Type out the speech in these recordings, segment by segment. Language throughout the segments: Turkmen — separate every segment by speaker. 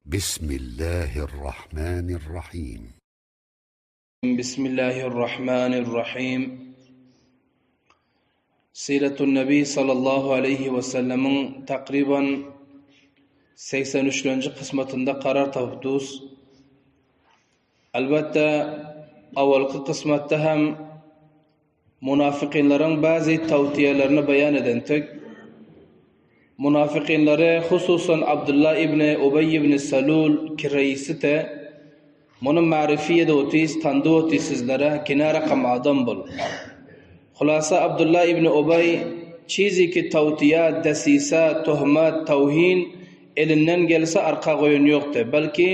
Speaker 1: Bismillahirrahmanirrahim.
Speaker 2: Bismillahirrahmanirrahim. Siratun Nebi sallallahu aleyhi ve sellem'in takriban 83. kısmetinde karar tapyp Elbetde awalky kysmatda hem munafykynlaryň bäzi tawtiýelerini beýan edentik. Munafykynlary hususan Abdylla ibni Ubeý ibni Salul ki reýisite muny ma'rifi edip otyrys, tandyp otyrys sizlere ki nä rakam adam bul. Hulasa Abdylla ibni Ubeý çizi ki tawtiýa, desisa, töhmet, tawhin elinden gelse arka goýan ýokdy. Belki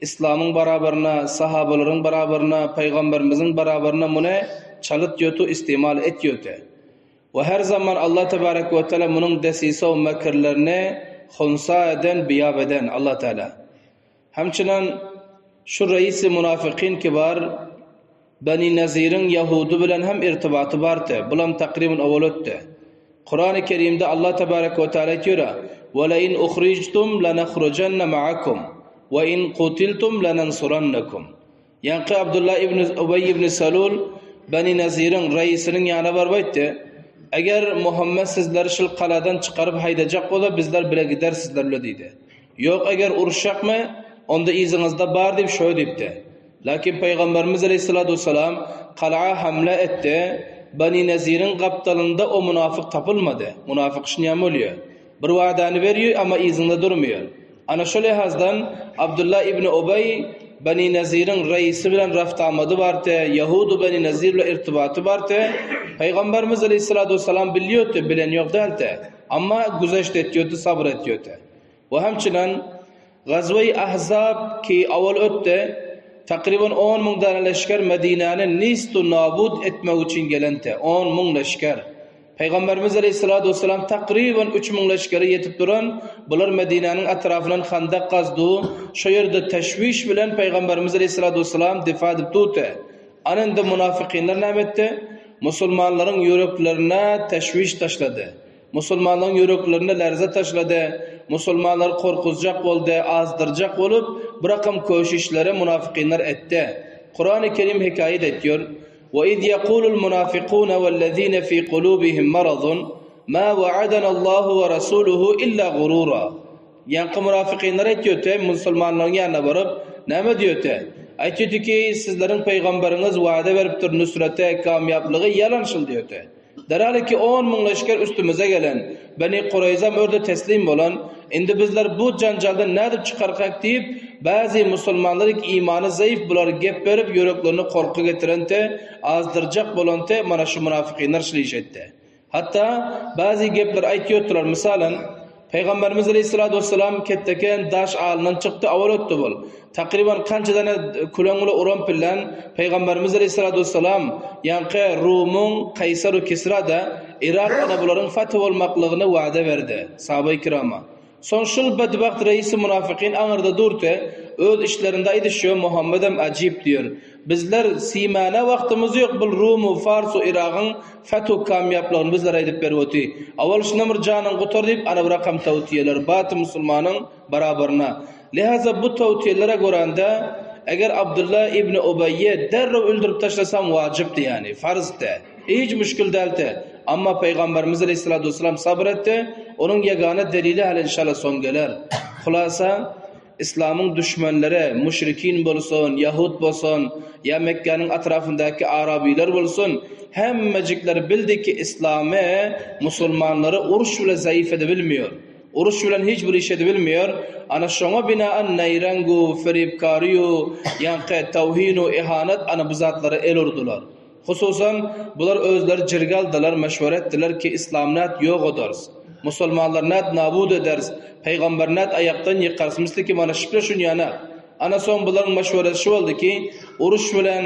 Speaker 2: Islamyň barabaryna, sahabalaryň barabaryna, pygamberimiziň barabaryna muny çalyt ýotu istimal et ýoty. We her zaman Allah tebarek we teala munuň desise we mekirlerini hunsa eden, biýap eden Allah teala. Hemçinan şu reisi munafykin ki bar Beni Naziriň ýahudy bilen hem irtibaty bardy. Bulam takrybyn owal ötdi. Kurany Kerimde Allah tebarek we teala aýtýar, Ve lein uhrijtum lenahrujanna ma'akum ve in kutiltum lenansurannakum. Ýaňky Abdullah ibn Ubeý ibn Salul Beni Naziriň reisiniň ýanyna baryp aýtdy, Eger Muhammet sizleri şul galadan çykaryp haýdajak bolsa, bizler bile gideris sizler bile diýdi. Ýok, eger uruşjakmy, onda yzyňyzda bar diýip şöý diýipdi. Lakin Pygamberimiz aleýhissalatu wessalam galaa hamle etdi, Bani Neziriň gapdalynda o munafyk tapylmady. Munafyk şunýam bolýar. Bir wadany berýär, amma yzynda durmaýar. Ana şo lihazdan Abdullah ibn Ubeý Bani Neziriň reisi bilen raftamady bardy, Ýahudu Bani Nezir bilen irtibaty bardy. Pygamberimiz aleýhissalatu wessalam bilýärdi, bilen ýok däldi. Amma güzeşt etýärdi, sabyr etýärdi. We hemçinan Gazwe-i Ahzab ki awal ötdi, takryban on müň däne leşger Medinäni nist-u nabut etmek üçin gelente, on müň leşger. Pygamberimiz aleýhissalatu wessalam takryban üç müň leşgere ýetip duran, bular Medinäniň etrapyndan handak gazdu, şo ýerde teşwiş bilen Pygamberimiz aleýhissalatu wessalam difa edip durdy. Ana indi munafykynlar näme etdi? Musulmanlaryň ýüreklerine teşwiş taşlady. Musulmanlaryň ýüreklerine lerze taşlady, musulmanlary gorkuzjak boldy, azdyrjak bolup, bir rakam köşüşleri munafykynlar etdi. Kurany Kerim hekaýat etýär, Ve iz yekulul munafikune vellezine fi kulubihim marazun, ma vaadana ve rasuluhu illa gurura. Ýaňky munafykynlar aýtýardy, musulmanlaryň ýanyna baryp, näme diýýärdi? Aýtýardy ki, sizleriň pygamberiňiz wada beripdir nusrete, kamýaplygy, ýalan şul diýýärdi. Derhal ki on müň leşger üstümize gelen, Beni Kureýzam örde teslim bolan, indi bizler bu janjaldan nädip çykarkak diýip, bäzi musulmanlar ki imany zaýyf bular gep berip ýüreklerine gorky getirente, azdyrjak bolante mana şu munafykynlar şul iş etdi. Hatda bäzi gepler aýtýotdylar mysalan, Pygamberimiz aleýhissalatu wessalam ketdeken daş alyndan çykdy, awal ötdi bol. Takryban kança dana küleň bile uran pillen Pygamberimiz aleýhissalatu wessalam ýaňky Rumyň Kaýsar we Kisra-da Yrak ana bularyň fath bolmaklygyny wada berdi sahabaýy kirama. Soň şul bedbagt reisi munafykyn aňyrda durdy, öz işlerinde aýdyşýar Muhammedem ajyp diýer. Bizler simäne wagtymyz ýok bul Rumu, Farsu, Yragyň fethu kamýaplygyny bizlere aýdyp berip oty. Awal şundan bir janyň gutar diýip ana bir rakam tawtiýeler baty musulmanyň barabaryna. Lihaza bu tawtiýelere görände eger Abdylla ibni Ubeýe derrew öldürip taşlasam wajypdy ýani farzdy. Hiç müşkil däldi. Amma Pygamberimiz aleýhissalatu wessalam sabyr etdi. Onuň ýegane delili hali inşallah soň geler. Hulasa Islamyň duşmanlary, müşrikin bolsun, ýahud bolsun, ýa Mekgäniň atrafyndaky arabiler bolsun, hemmejikleri bildi ki, Islamy, musulmanlary uruş bilen zaif edebilmiýor. Uruş bilen hiç bir iş edebilmiýor. Ana şoňa binaen naýraň-u, feribkary-u, ýaňky tawhin-u, ihanat ana bu zatlara el urdular. Hususan, bular özleri jirge aldylar, meşwere etdiler ki, Islam nät ýok ederis, musulmanlary nät nabud ederis, pygamberi nät aýakdan ýykarys, misli ki mana şübhe şunýana. Ana soň bularyň meşweresi şu boldy ki, uruş bilen,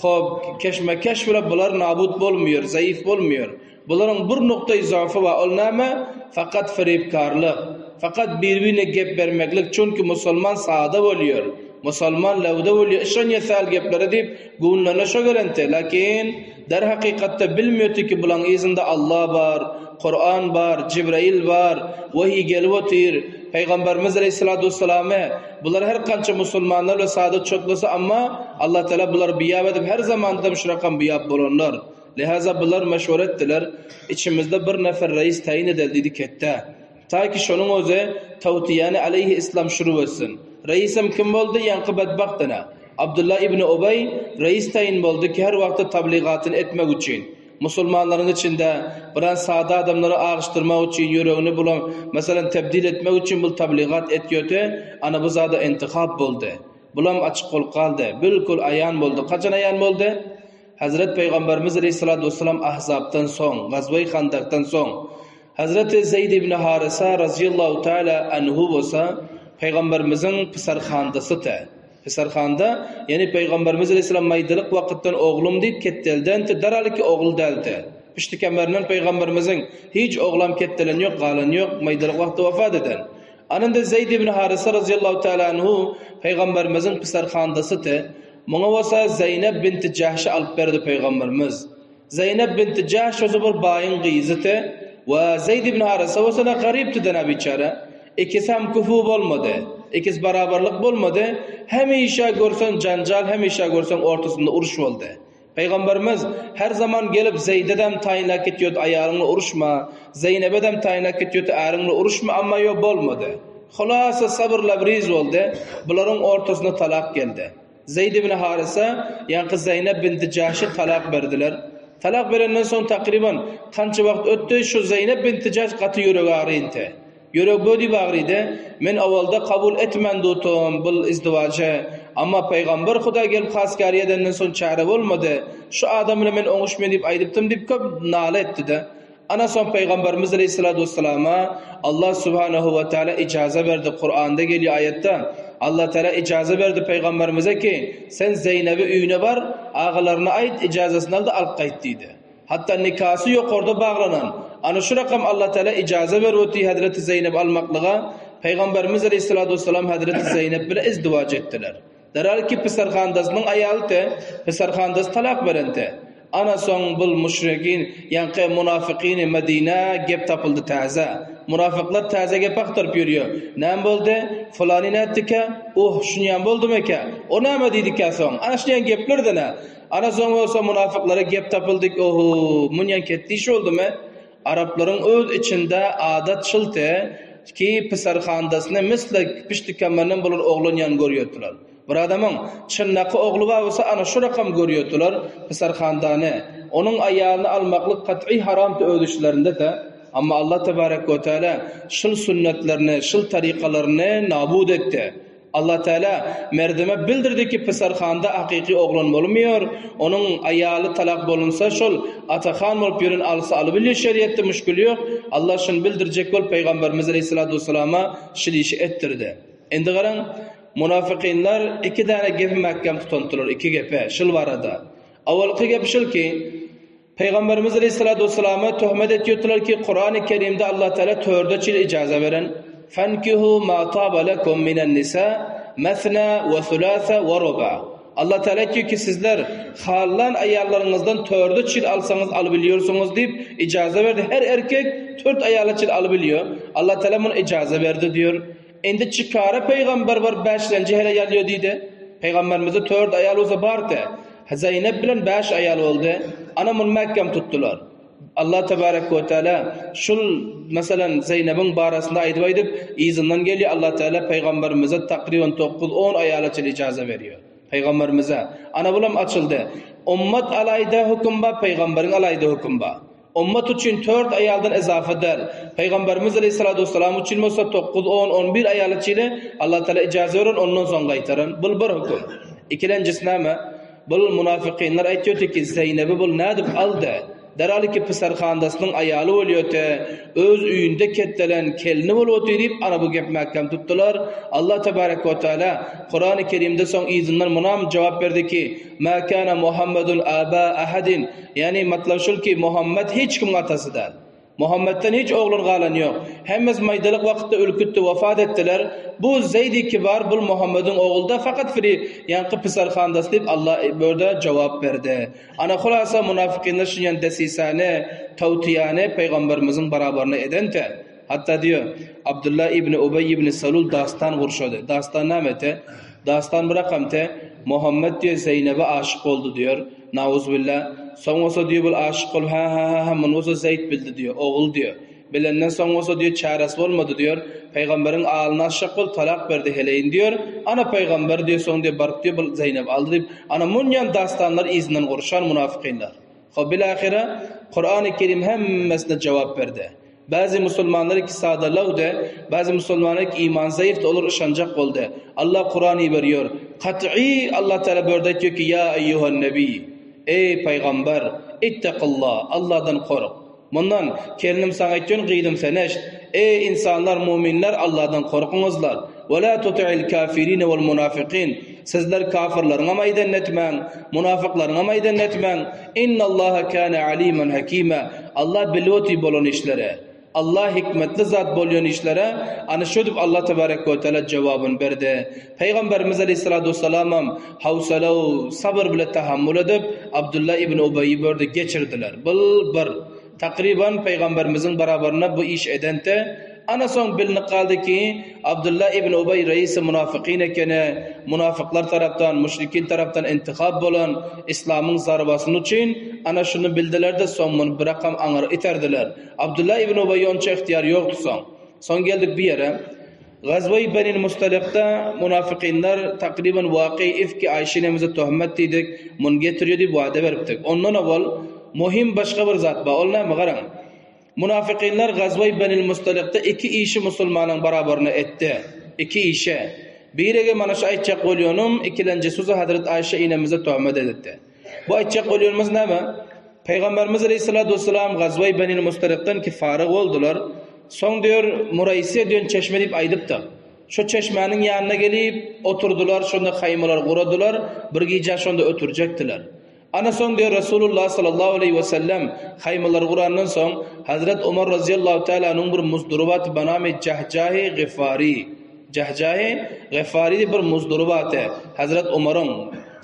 Speaker 2: hop, keşme-keş bilen bular nabud bolmaýar, zaif bolmaýar. Bularyň bir nukdaý zaafy bar, ol näme? Fakat feribkarlyk, fakat bir-birine gep bermeklik, çünki musulman sada bolýar, musulman lawda bolýar, yşanýar sähel geplere diýip, göwünlerine şo gelente, lakin der hakykatda bilmeýärdi ki, bulaň yzynda Allah bar, Kuran bar, Jibrail bar, wehiý gelip otyr. Pygamberimiz aleyhissalatu vesselamy bular her kança musulmanlar we sada çotlasa amma Allah Teala bular biýap edip her zamanda şu rakam biýap bolanlar. Lihaza bular meşwere etdiler. Içimizde bir nefer reis taýyn edel diýdi ketde. Ta ki şonuň özi tawtiýany aleyhi islam şuru etsin. Reisem kim boldy? Ýaňky bedbagt ene. Abdullah ibn Ubeý reis taýyn boldy ki her wagtda tabligatyny etmek üçin. Musulmanlaryň içinde biraz sada adamlary agyşdyrmak üçin ýüregini bulan, meselem tebdil etmek üçin bul tabligat etýöte, ana bu zada intihap boldy. Bulam açyk bolup galdy. Bilkul aýan boldy. Haçan aýan boldy? Hazret Pygamberimiz aleyhissalatu vesselam Ahzabdan soň, Gazweý Handakdan soň. Hazreti Zeýd ibn Harysa razyýallahu taala anhu bolsa Pygamberimiziň pisarhandasydy. Pisarhanda, ýagny Pygamberimiz aleyhissalam maýdalyk wakytdan oglum diýip ketdelden-ti, daraliki ogul däldi. Pişti kemerinden Pygamberimiziň hiç oglam ketdelen ýok, galan ýok, maýdalyk wagtda wafat eden. Anynda Zeýd ibn Harysa razyýallahu taala anhu Pygamberimiziň pisarhandasydy. Muňa bolsa Zeýnep binti Jahşy alyp berdi Pygamberimiz. Zeýnep binti Jahş bolsa bir baýyň gyzydy we Zeýd ibn Harysa bolsa-da garypdy da biçäre. Ikisi hem kufu bolmady. Ikisi barabarlyk bolmady. Hemişe görseň janjal, hemişe görseň ortasynda uruş boldy. Pygamberimiz her zaman gelip Zeýdedem taýynlap gitýärdi aýalyňla uruşma, Zeýnebedem taýynlap gitýärdi äriňle uruşma amma ýok bolmady. Hulasa sabyr labriz boldy. Bularyň ortasynda talak geldi. Zeýd ibn Harysa ýaňky Zeýnep binti Jahşy talak berdiler. Talak berenden soň takryban kança wagt ötdi, şu Zeýnep binti Jahş gaty ýüregi agryynty. Ýüregi bö diýip agrydy, Men owalda kabul etmän dutum bul izdiwajy, amma pygamber Huda gelip hasgäri edenden soň çäre bolmady. Şu adam bilen men oňuşmaýyn diýip aýdypdym diýip köp nala etdi-de. Ana soň Pygamberimiz aleýhissalatu wessalama Allah subhanehu we teala ijaza berdi Kuranda gelýär aýatda Allah teala ijaza berdi Pygamberimize ki sen Zeýnebi öýüne bar agalaryna aýt ijazasyny al-da alyp gaýt diýdi. Hatda nikasy ýokarda baglanan ana şu rakam Allah teala ijaza berip ötdi Hezreti Zeýnebi almaklyga Pygamberimiz aleýhissalatu wessalam Hezreti Zeýnep bile izdiwaç etdiler. Derhal ki pisarhandasynyň aýalydy, pisarhandasy talak berende. Ana soň bul müşrikin, ýaňky munafykyny Medinä gep tapyldy täze. Munafyklar täze gep agtaryp ýörýär. Näme boldy? Fulany nätdikä? Oh, şunýam boldumekä? O näme diýdikä soň? Ana şunýan gepler-de nä? Ana soň bolsa munafyklara gep tapyldy, oho, munýan ketdi iş boldumy? Araplaryň öz içinde adat şylty ki pisarhandasyny misli pişti kemerinden bolan oglan ýan görýärdiler. Bir adamyň çyndaky ogly bar bolsa ana şu rakam görýärdiler pisarhandany. Onuň aýalyny almaklyk kat'y haramdy öz içlerinde-de. Amma Allah tebarek we teala şul sünnetlerini, şul tarykalaryny nabud etdi. Allah Teala merdime bildirdi ki pisarhanda hakyky oglan bolmaýar, onuň aýaly talak bolunsa şol atahan bolup ýören alsa alybilýär şeriatda müşgil ýok, Allah şuny bildirjek bolup Pygamberimiz aleýhissalatu wessalama şul işi etdirdi. Indi garaň munafykynlar iki däne gepi mäkäm tutandylar iki gepe şul barada. Awalky gep şul ki Pygamberimiz aleýhissalatu wessalama töhmet etýärdiler ki, Kurany Kerimde Allah Teala törde çil ijaza beren, Fenkihu ma taba lekum minen nisa mesna we sulasa we ruba. Allah Teala aýtýar ki, sizler hallan aýallaryňyzdan törde çil alsaňyz alybilýärsiňiz diýip ijaza berdi. Her erkek tört aýala çil alybilýär. Allah Teala muny ijaza berdi diýär. Indi çykara pygamber bir bäşlenji hele ýalýar diýdi. Pygamberimizde tört aýal bolsa bardy. Zeýnep bilen bäş aýal boldy. Ana muny mäkäm tutdular. Allah tebarek we teala şul meselem Zeýnebiň barasynda aýdyp aýdyp yzyndan gelýär Allah Teala pygamberimize takryban 9-10 aýala çenli ijaza berýär. Pygamberimize. Ana bulam açyldy. Ummat alaýda höküm bar, pygamberiň alaýda höküm bar. Ummat üçin tört aýaldan izafa däl. Pygamberimiz aleýhissalatu wessalam üçin bolsa tokuz, on, on bir aýala çile Allah Taala ijaza beren, ondan soň gaýtaran. Bul bir höküm. Ikilenjisi näme? Bul munafykynlar aýtýardy ki, Zeýnebi bul nädip aldy? Derhal ki pisarhandasynyň aýaly bolýardy, öz öýünde ketdelen kelni bolup otyr diýip, ana bu gep mäkäm tutdular. Allah tebarek we taala Kurany Kerimde soň yzyndan munam jogap berdi ki, Ma kana Muhammedun aba ahadin Ýagny matlap şul ki, Muhammet hiç kimiň atasy däl. Muhammetden hiç oglan galan ýok. Hemmesi maýdalyk wagtda ülkütdi, wafat etdiler. Bu Zeýdi kibar bul Muhammediň ogulda fakat firi ýaňky pisarhandasy diýip Allah bu ýerde jogap berdi. Ana hulasa munafykynlar şunýan desisany, tawtyýany pygamberimiziň barabaryna edente. Hatda diýýär, Abdylla ibn Ubeý ibn Salul dastan gurşady. Dastan näme ete? Dastan bir rakam te, Muhammet diýýär, Zeýnebe aşyk boldy diýýär. Nauzubilla. Soň bolsa diýýär, bul aşyk bolup, hä, hä, hä, hä, muny bolsa Zeýd bildi diýýär, ogul diýýär. Bilenden soň bolsa diýýär, çäresi bolmady diýýär. Pygamberiň alyny aşjak bolup talak berdi heleýini diýýär. Ana pygamber diýýär, soň diýýär, baryp diýýär, bul Zeýnebi aldy diýip, ana munýan dastanlar yzyndan gurşan munafykynlar. Hop bilahyra Kurany Kerim hemmesine jogap berdi. Bäzi musulmanlar ki sadalawdy, bäzi musulmanlar ki iman zaýyfdy olar yşanjak boldy. Allah Kuran iberýär. Kat'y Allah Teala bu ýerde aýtýar ki ýa eýýuhan nebi, eý pygamber, ittakullah, Allahdan gork. Mundan, gelnim saňa aýtýan gyzym sen eşit. Eý ynsanlar muminler Allahdan gorkuňyzlar. Ve la tuti'il kafirine vel munafikin. Sizler kafirleriňem aýdanyny etmäň, munafyklaryňam aýdanyny etmäň. Innallaha kana aliman hakima. Allah bilip otyr bolan işleri. Allah hikmetli zat bolýan işlere ana şödüp Allah tebarek we teala jogabyny berdi. Pygamberimiz aleyhissalatu vesselamam hawsala sabyr bile tahammul edip Abdullah ibn Ubeýi börde geçirdiler. Bul bir. Takryban Pygamberimiziň barabarynda bu iş edente, ana soň bilinip galdy ki, Abdullah ibn Ubeý reisi munafykyn ekeni, munafyklar tarapdan, müşrikin tarapdan intihap bolan, islamyň zarbasyny üçin, ana şuny bildiler-de soň muny bir rakam aňyr iterdiler. Abdullah ibn Ubeýe onça ygtyýar ýokdy soň. Soň geldik bu ýere. Gazweý Benil Mustalykda munafykynlar takryban waky ifki Aýşe enemize töhmet diýdik, muny getirýär diýip wada beripdik. Ondan owal muhim başga bir zat bar, ol näme garaň. Munafykynlar Gazweý Benil Mustalykda iki işi musulmanyň barabaryna etdi. Iki işe. Biregi mana şu aýtjak bolýanym, ikilenji suzy Hazret Aýşe enemize töhmet edipdi. Bu aýtjak bolýanymyz näme? Pygamberimiz aleyhissalatu vesselam Gazweý Benil Mustalykdan ki faryg boldular. Soň diýer, Muraýsiýa diýen çeşme diýip aýdypdyk. Şo çeşmäniň ýanyna gelip, oturdylar, şonda haýmalar guradylar, bir gije şonda ötürjekdiler. Ana soň diýer, Resulullah sallallahu aleýhi we sellem haýmalary gurandan soň, Hazret Omar razyýallahu tealanyň bir muzdury bardy, banamy Jahjahi Gyfary. Jahjahi Gyfary diýip bir muzdury bardy, Hazret Omaryň.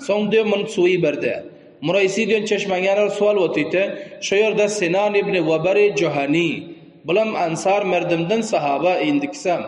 Speaker 2: Soň diýer, muny suw iberdi. Muraýsi diýen çeşmäň ýanynda suw alyp otyrdy. Şo ýerde Sinan ibn Wabary Juhani, bulam ansar merdimden sahaba indikisem.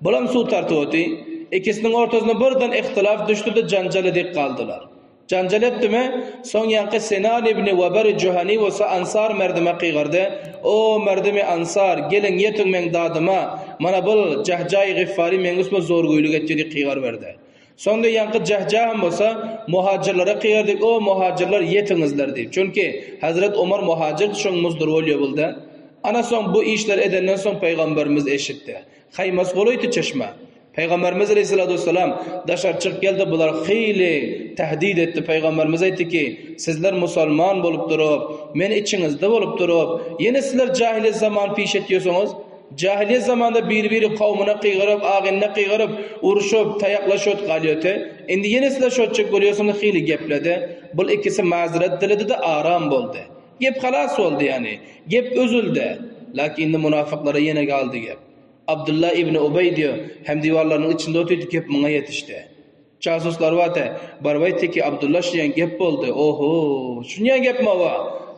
Speaker 2: Bulam suw tartyp otyr. Ikisiniň ortasyna birden ihtilaf düşdi-de janjal edip galdylar. Janjal etdimi, soň ýaňky Sinan ibn Wabary Juhani bolsa ansar merdime gygyrdy, O merdimi ansar, geliň ýetiň meň dadyma, mana bul Jahjaýy Gyffary meň üstüme zorgüýlük etdi diýip gygyryberdi. Soňda ýaňky Jahjaham bolsa, muhajyrlara kygyrdy, O muhajyrlar, ýetiňizler diýip. Çünki, Hezret Omar muhajyrdy, şoň muzdur bolýa bulda. Ana soň bu işleri edenden soň Pygamberimiz eşitdi. Haýmasy golaýdy çeşmä. Pygamberimiz aleýhissalatu wessalam daşary çykyp geldi, bular hyly tehdit etdi. Pygamberimiz aýtdy ki, Sizler musalman bolup durup, men içiňizde bolup durup, ýene sizler jahiliýet zamany piş etýärsiňiz? Jahiliýet zamanynda biri-biri kowmuna gygyryp, agynyna gygyryp, urşup, taýaklaşyp galýardy. Indi ýene sizler şoçjak bolýarsyňyz hili gepledi. Bul ikisi mazeret diledi-de aram boldy. Gep halas boldy ýagny. Gep üzüldi. Lakin indi munafyklara ýene galdy gep. Abdylla ibn Ubeý diýo, hem diwarlarynyň içinde otyrdy gep muňa ýetişdi. Jasuslar bardy. Baryp aýtdy ki, Abdylla şunýan gep boldy. Oho, şunýan gepmi oba?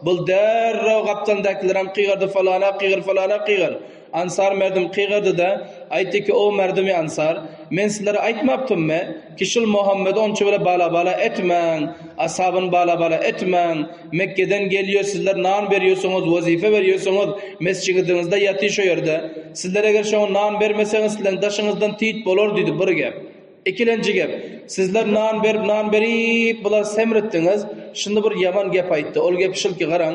Speaker 2: Bul derrew gapdalyndakylaram gygyrdy, falana gygyr, falana gygyr. Ansar merdim gygyrdy-da, aýtdy ki, O merdimi ansar, men sizlere aýtmapdymmy, ki şul Muhammedi onça bile bala-bala etmäň, ashabyny bala-bala etmäň, Mekgeden gelýär, sizler nan berýärsiňiz, wezipe berýärsiňiz, mesjidiňizde ýatyr şo ýerde. Sizler eger şoňa nan bermeseňiz, sizleň daşyňyzdan tit bolar diýdi, bir gep. Ikilenji gep, sizler nan berip, nan berip, bulary semretdiňiz. Şindi bir ýaman gep aýtdy. Ol gep şul ki, garaň,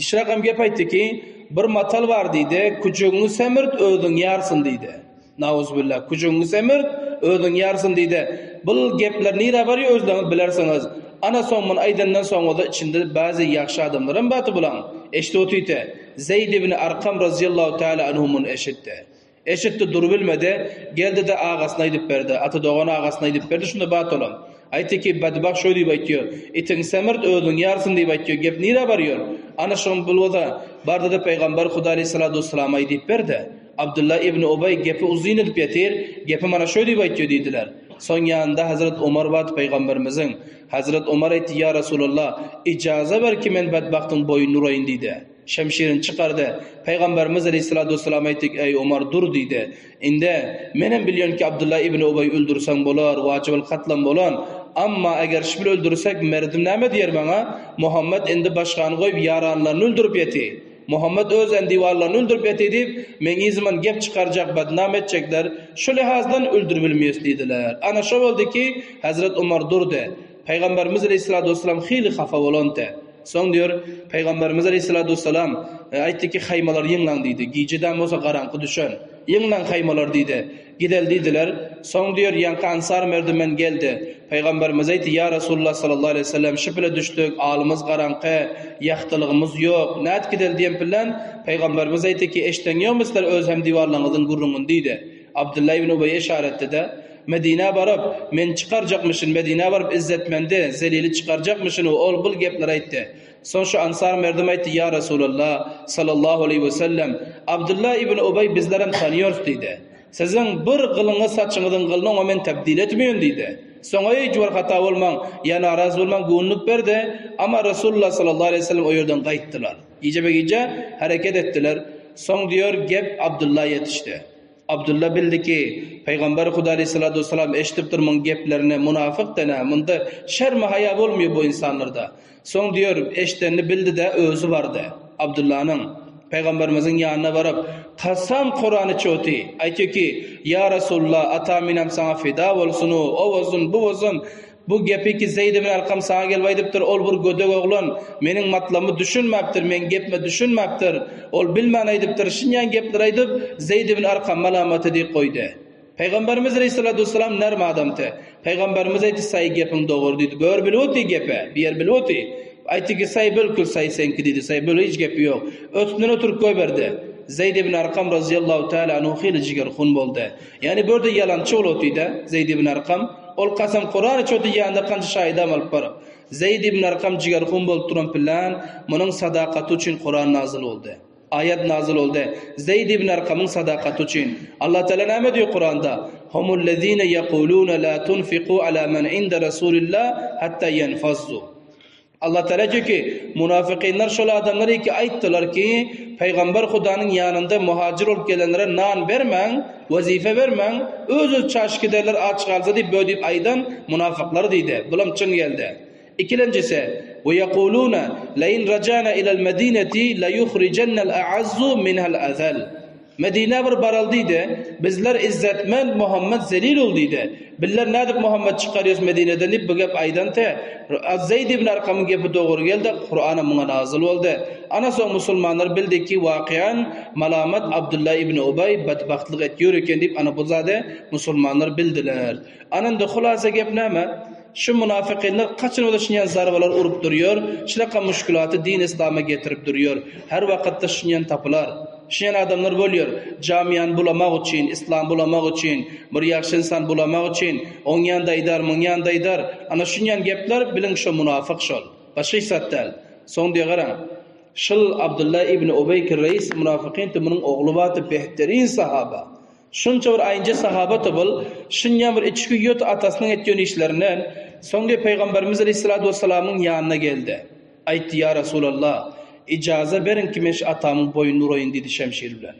Speaker 2: şurakam gep aýtdy ki, bir matal bar diýdi, küjügiňi semirt, özüň ýarsyn diýdi. Nauzubilla, küjügiňi semirt, özüň ýarsyn diýdi. Bul gepler nirä barýar özleriňiz bilersiňiz. Ana soň muny aýdandan soň bolsa içinde bäzi ýagşy adamlaram bardy bulaň. Eşidip otyrdy. Zeýd ibn Arkam razyýallahu taala anhu muny eşitdi. Eşitdi, durubilmedi. Geldi-de agasyna aýdyp berdi. Ata dogan agasyna aýdyp berdi, şunda bat olam. Aýtdy ki, bedbagt şoý diýip aýtýar. Itiň semirt, özüň ýarsyn diýip aýtýar. Gep nirä barýar? Ana şoň bulwada bardy-da pygamber Huda aleýhissalatu wessalama aýdyp berdi. Abdylla ibn Ubeý gepi uzyn edip ýatyr, gepi mana şoý diýip aýtýar diýdiler. Soň ýanynda Hazret Omar bardy pygamberimiziň. Hazret Omar aýtdy, Ýa Resulallah, ijaza ber ki men bedbagtyň boýnuny uraýyn diýdi. Şemşirini çykardy. Pygamberimiz aleýhissalatu wessalam aýtdy, Eý, Omar, dur diýdi. Indi, menem bilýän ki, Abdylla ibn Ubaý öldürseň bolar, wajybyl katlam bolan. Amma eger şbil öldürsek, merdim näme diýer maňa? Muhammet indi başgany goýup, ýaranlaryny öldürip ýeti. Muhammet öz endiwarlaryny öldürip ýeti diýip, meň yzyman gep çykarjak, badnam etjekler. Şu lihazdan öldüribilmeýäs diýdiler. Ana şo boldy ki, Hezret Omar durdy. Pygamberimiz aleýhissalatu wessalam hili hafa bolandy. Soň diýer, Pygamberimiz aleýhissalatu wessalam, aýtdy ki, haýmalary ýygnaň diýdi. Gije däm bolsa garaňky düşen. Ýygnaň haýmalary diýdi. Gideli diýdiler. Soň diýer, ýaňky ansar merdimen geldi. Pygamberimiz aýtdy, Ýa Resulullah sallallahu aleýhi wesellem, şübhele düşdük, alymyz garaňky, ýagtylygymyz ýok. Nädip gideli diýen bilen, Pygamberimiz aýtdy ki, Eşden ýokmy sizler öz hemdiwarlaryňyzyň gürrüňini diýdi. Abdylla ibn Ubeýe yşarat etdi-de, Medinä baryp, men çykarjakmyşyn, Medinä baryp izzetmendi, zelili çykarjakmyşyn we ol-bul gepleri aýtdy. Soň şu ansar merdim aýtdy, Ýa Resulallah, sallallahu aleýhi we sellem, Abdylla ibn Ubeý bizlerem tanýarys diýdi. Siziň bir gylyňyz saçyňyzyň gylyny oňa men tebdil etmeýin diýdi. Soň hiç bir hata bolmaň, ýa narazy bolmaň göwünlik berdi. Amma Resulullah sallallahu aleýhi we sellem o ýerden gaýtdylar. Gijebe-gije hereket etdiler. Soň diýer, gep Abdylla ýetişdi. Abdylla bildi ki, Pygamber Huda aleýhissalatu wessalam eşidipdir muň geplerini, munafyk dene, munda şermi-haýa bolmaýar bu ynsanlarda. Soň diýer, eşidenini bildi-de, özi bardy. Abdyllanyň, Pygamberimiziň ýanyna baryp, kasam Kurany çoti, aýtýar ki, Ýa Resulullah, atam-enem saňa fida bolsun-u, o bolsun, bu bolsun, Bu gepi ki Zeýd ibn Arkam saňa gelip aýdypdyr, ol bir gödek oglan, meniň matlabymy düşünmäpdir, meň gepime düşünmäpdir, ol bilmän aýdypdyr, şinýan gepleri aýdyp, Zeýd ibn Arkam malamat edip goýdy. Pygamberimiz aleýhissalatu wessalam nerm adamdy. Pygamberimiz aýtdy, Saý gepiň dogry diýdi. Bör bilip otyr gepe, bir ýer bilip otyr. Aýtdy ki, Saý bilkul saý seňki diýdi, saý böle hiç gepi ýok. Ötünden ötürip goýberdi. Zeýd ibn Arkam razyýallahu taala anhu hili jigerhun boldy. Ýagny bu ýerde ýalançy bolup otyr-da, Zeýd ibn Arkam. Ol kasam Kuran içip otyr, ýanynda kança şaýydam alyp baryp. Zeýd ibn Arkam jigerhun bolup duran pylan, munuň sadakaty üçin Kuran nazyl boldy. Aýat nazyl boldy. Zeýd ibn Arkamyň sadakaty üçin. Allah Teala näme diýýär Kuranda? Humullezine ýekulune la tunfiku ala men inde Rasulillah hatta ýenfazzu. Allah Teala diýýär ki, munafykynlar şol adamlar ki aýtdylar ki, Pygamber Hudanyň ýanynda muhajir bolup gelenlere nan bermäň, wezife bermäň, öz-öz çaşyp giderler aç galsa diýip bö diýip aýdan munafyklar diýdi. Bulam çyn geldi. Ikilenjisi, Ve yekulune lein rajana ilel medineti leyuhrijennel a'azzu minhel azal. Medinä bir baral diýdi. Bizler izzetmend, Muhammet zelil ol diýdi. Bizler nädip Muhammet çykarýas Medineden diýip bu gep aýdan te, Zeýd ibn Arkamyň gepi dogry geldi, Kuranam muňa nazyl boldy. Ana soň musulmanlar bildi ki, wakyýan malamat Abdylla ibn Ubaý betbagtlyk etýär eken diýip ana bu zady musulmanlar bildiler. Ana indi hulasa gep näme? Şu munafykynlar kaçan bolsa şunýan zarbalar urup durýar, şunaka muşkulaty din islama getirip durýar. Her wakytda şunýan tapylar. Şunýan adamlar bolýar. Jamiany bulamak üçin, islam bulamak üçin, bir ýagşy ynsan bulamak üçin, oňýan-da aýdar, muňýan-da aýdar. Ana şunýan gepler biliň şo munafyk şol. Başga hiç zat däl. Soň diýe garaň. Şul Abdylla ibn Ubeý ki reis munafykyn munuň ogly bardy behterin sahaba. Şunça bir aýynja sahaba tobul, şunýan bir içki ýöt atasynyň etýän işlerinden, soň diýip Pygamberimiz aleýhissalatu wessalamyň ýanyna geldi. Aýtdy, Ýa Resulallah, ijaza beriň ki men şu atamyň boýnuny uraýyn diýdi şemşir bilen.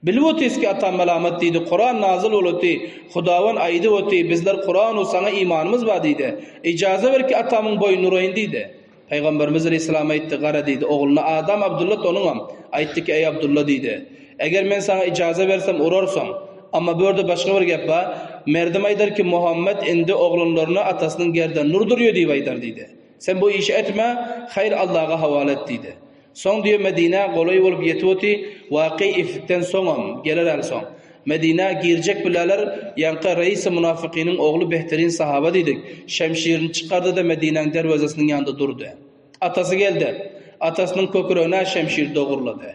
Speaker 2: Bilip otyrys ki atam melamat diýdi, Kuran nazyl bolupdy, Hudawan aýdyp otyr, bizler Kuranu saňa imanymyz bar diýdi. Ijaza ber ki atamyň boýnuny uraýyn diýdi. Pygamberimiz aleýhissalam aýtdy, Gara diýdi, ogluna Adam Abdulla onuňam, aýtdy ki, Eý Abdulla diýdi, eger men saňa ijaza bersem urarsyň. Amma bu ýerde başga bir gep bar, merdim aýdar ki, Muhammet indi oglanlaryna atasynyň gerdenini urdurýar diýip aýdar diýdi. Sen bu işi etme, haýyr Allaga howala et diýdi. Soň diýe Medinä golaý bolup ýetip oty, waky ifkden soňam, geler äl soň. Medinä girjek biläler, ýaňky reisi munafykynyň ogly behterin sahaba diýdik, şemşirini çykardy-da Medinäň derwezesiniň ýanynda durdy. Atasy geldi. Atasynyň köküregine şemşir dogurlady.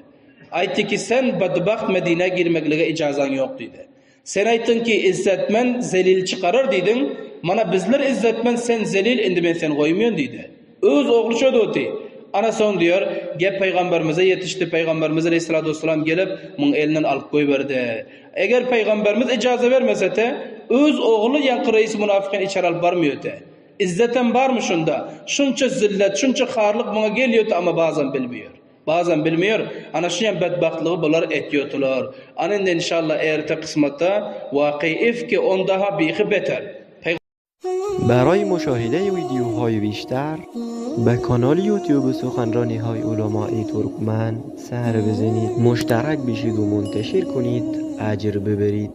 Speaker 2: Aýtdy ki, sen bedbagt Medinä girmeklige ijazaň ýok diýdi. Sen aýtdyň ki, Izzetmen zelil çykarar diýdiň, mana bizler izzetmen, sen zelil, indi men seni goýmaýan diýdi. Öz ogly şöde oty. Ana soň diýer, gep pygamberimize ýetişdi, pygamberimiz aleýhissalatu wessalam gelip, muň elinden alyp goýberdi. Eger pygamberimiz ijaza bermesete, öz ogly ýaňky reis munafykyn içeri alyp barmaýoty. Izzetem barmy şunda? Şunça zillet, şunça harlyk muňa gelýoty, amma bazam bilmeýär. Bazan bilmiyor. Ana şuýam bedbagtlygy bular etýotylar. Ana indi inşallah erte kysmatda waky ifki on daha bihi beter.
Speaker 3: برای مشاهده ویدیوهای بیشتر به کانال یوتیوب سخنرانی های علمای ترکمن سر بزنید مشترک بشید و منتشر کنید اجر ببرید.